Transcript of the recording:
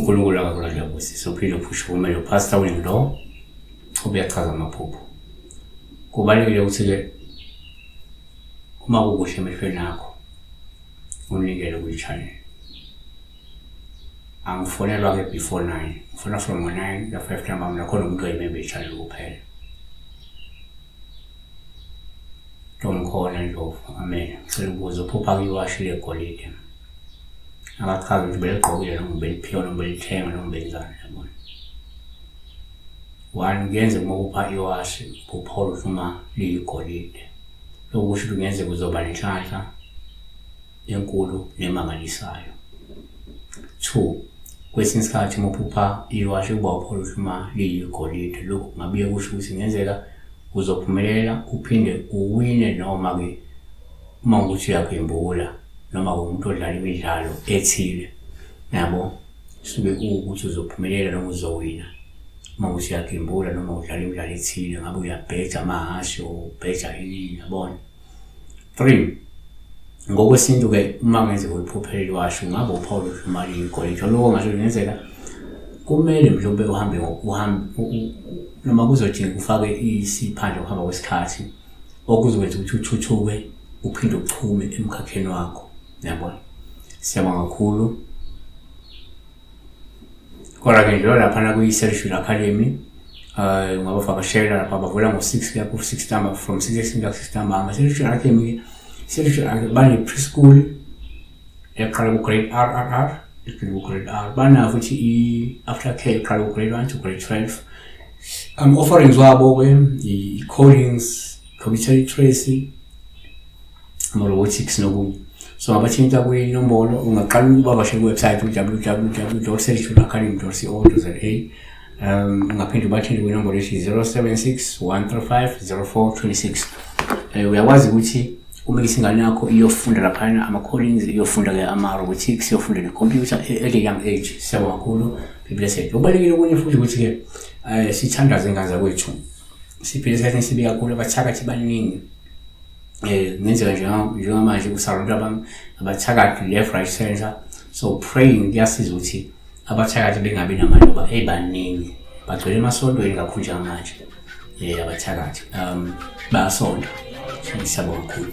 UNkulunkulu akakulanda busise uphile uphushe kumele uPastor Winnie lo ubuyachaza amaphupho. Kubalulekile ukuthi-ke uma kukuhle emehlweni akho unikele kwi-channel. Angifonelwa-ke before 9, ngifona from ngo-9 kuya 5 ntambama nakhona umuntu oyimembe i-channel kuphela. Ntomkhona Ndlovu, amen. Ngicela ukubuza uphupha kuyiwashi legolide. Akachazi ukuthi beligqokile noma ubeliphiwa noma ubelithenga noma ubenzani yabona. One, kuyenzeka uma upha iwashi uphupha uma liyigolide. Lokhu kusho ukuthi kungenzeka uzoba nenhlanhla enkulu nemangalisayo. 2 kwesinye isikhathi uma uphupha iwashi kuba upholo ukuthi uma liyigolide lokhu kungabuye kusho ukuthi kungenzeka uzophumelela uphinde uwine noma-ke uma ukuthi uyagembula noma umuntu odlala imidlalo ethile yabo suke kuwukuthi uzophumelela noma uzowina uma ukuthi uyagembula noma udlala imidlalo ethile ngabe uyabheja amahhashi or ubheja inini yabona. 3 Ngokwesintu-ke uma kungenzeka uliphuphelele iwashi ungaba uphawu lwemali igolide lokho ngasho kungenzeka kumele mhlawumbe uhambe ngokuhamba noma kuzodinga ufake isiphandle ukuhamba kwesikhathi okuzokwenza ukuthi uthuthuke uphinde uchume emkhakheni wakho yabona. Siyabonga kakhulu. Kodwa-ke nje laphana kwi-Selfie Academy ungabavakashela lapha bavula ngo-6 kuya ku-6 ntambama from 6 ekuseni kuya ku-6 ntambama. Selfie Academy Selfie Academy bane-preschool eqala ku-grade R R R igcine ku-grade R. Banayo futhi i-after care eqala ku-grade 1 to grade 12. Ama-offerings wabo-ke i-codings, computer literacy, ama-robotics nokunye. So ngabathinta kwinombolo ungaqala ubavakashele ku-website u-www.selfacademy.co.za. Ungaphinde ubathinte kwinombolo ethi 076 135 0426. Uyakwazi ukuthi umikise ingane yakho iyofunda laphana ama-codings, iyofunda-ke ama-robotics, iyofunda ne-computer at a young age. Siyabonga kakhulu, be blessed. Kubalulekile okunye futhi ukuthi-ke sithandaze ingane zakwethu. Siphila esikhathini esibi kakhulu, abathakathi baningi. Kungenzeka njengamanje usarunda abathakathi left right center, so praying kuyasiza ukuthi abathakathi bengabi namandla ngoba eyi baningi bagcwele emasontweni kakhulu njengamanje abathakathi bayasonta. Siyabonga kakhulu.